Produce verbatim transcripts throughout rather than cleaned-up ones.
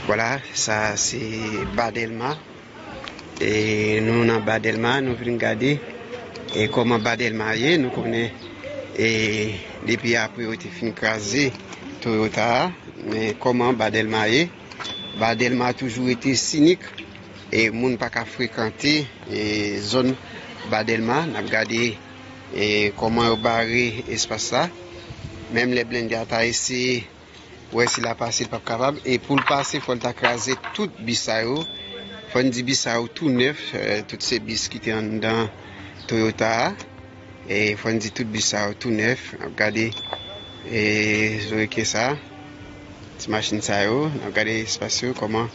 Vwala, sa se Ba Dèlma. E nou nan Ba Dèlma, nou vin gade e kòman Ba Dèlma ye. Nou konnen e depi apre yo te fin kraze Toyota a, men kòman Ba Dèlma ye. Ba Dèlma toujou rete sinik e moun pa ka frekante e zòn Ba Dèlma. N ap gade e kòman yo bare espas la. Menm lè blende a ta eseye wè si l a pase, l p ap kapab. E pou l pase, fò l ta kraze tout bis sa yo. Fò n di bis sa yo tou nèf, eh, tout se bis ki te anndan Toyota a. E fò n di tout bis sa yo tou nèf. N ap gade, e, zorike sa, ti machin sa yo. N ap gade espas yo, kòman,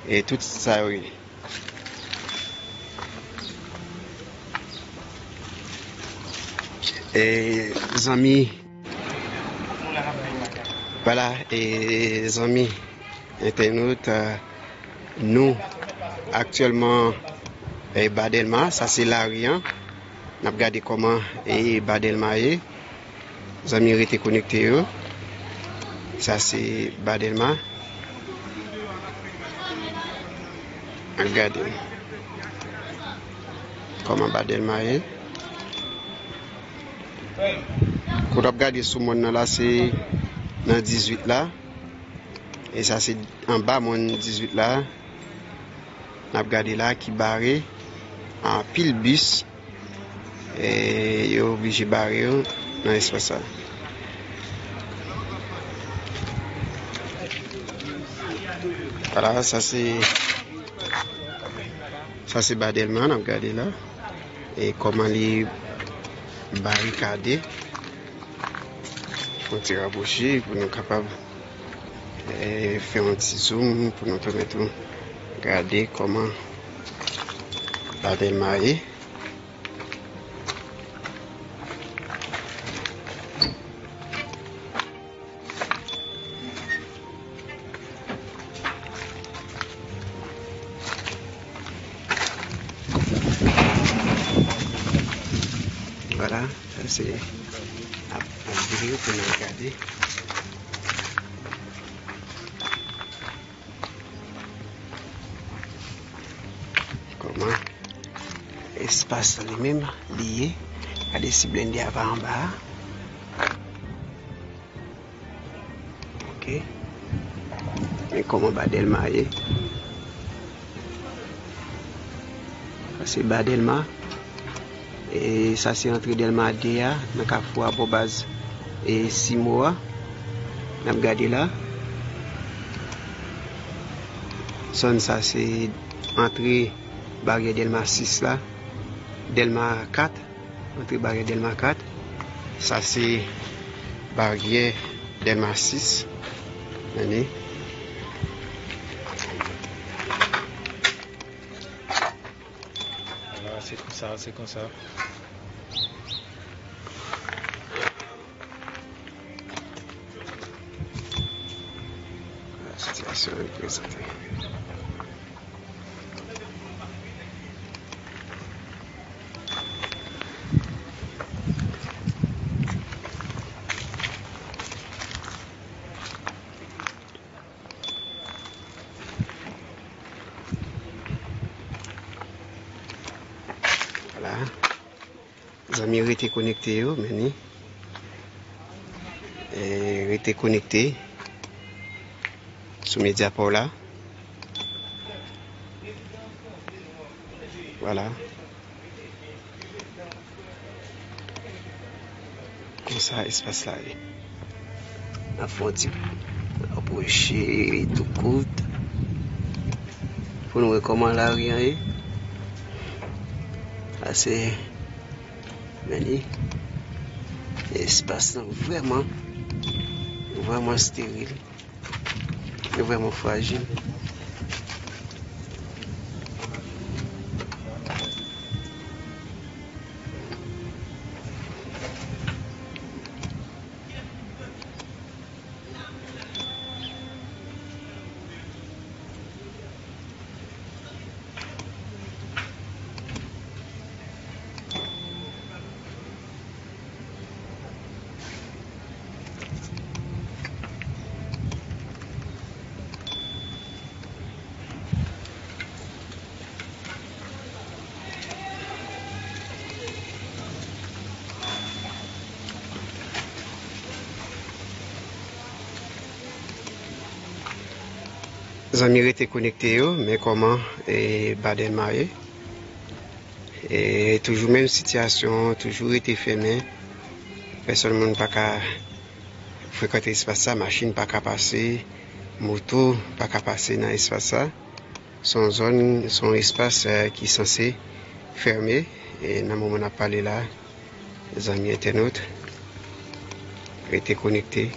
e, tout sa yo ye. E, zanmi, vwala, e, zanmi entènot, e, nou aktyèlman, e, Ba Dèlma, sa se lari an. N ap gade kòman, e, Ba Dèlma ye. Zanmi, rete konekte yo. Sa se Ba Dèlma. Al gade kòman Ba Dèlma ye. Kote w ap gade sou mòn nan la, se nan dizuit la. E sa se anba mòn dizuit la. N ap gade la ki bare anpil bis. E yo oblije bare yo nan espas sa. Vwala, sa se, sa se Ba Dèlma n ap gade la. E kòman li barikade. Yon ti rapwoche pou nou kapab, e, fè yon ti zoom pou nou pèmèt nou gade kòman Ba Dèlma ye. Vwala, sa se ap, ap vire pou nou gade. Kòman espas li menm li ye. Gade si blende a pa anba a. Ok. Men kòman Ba Dèlma ye. Sa se Ba Dèlma. E sa se antre Dèlma de a, nan kafou a bò baz e Simo a. N ap gade la. Zòn sa se antre baryè Dèlma sis la. Dèlma kat. Antre baryè Dèlma kat. Sa se baryè Dèlma sis. Gade. Vwala, se konsa, se konsa. Vwala sitiyasyon an prezante. Vwala. Zanmi, rete konekte yo, men ni. E, rete konekte sou medya pa w la. Vwala. Konsa espas la ye. N ap fè yon ti rapwoche tou kout pou nou wè kòman lari an ye. Sa se, men ni, espas lan vrèman, vrèman steril. Li vrèman frajil. Zanmi rete konekte yo, men kòman e Baden Maye. E toujou menm sitiyasyon, toujou rete fèmen. Pèsonn moun pa ka frekante espas sa, machin pa ka pase, moto pa ka pase nan espas sa. Se yon zòn, se yon espas eh, ki sanse fèmen. E nan moman n ap pale la, zanmi entènot, rete konekte.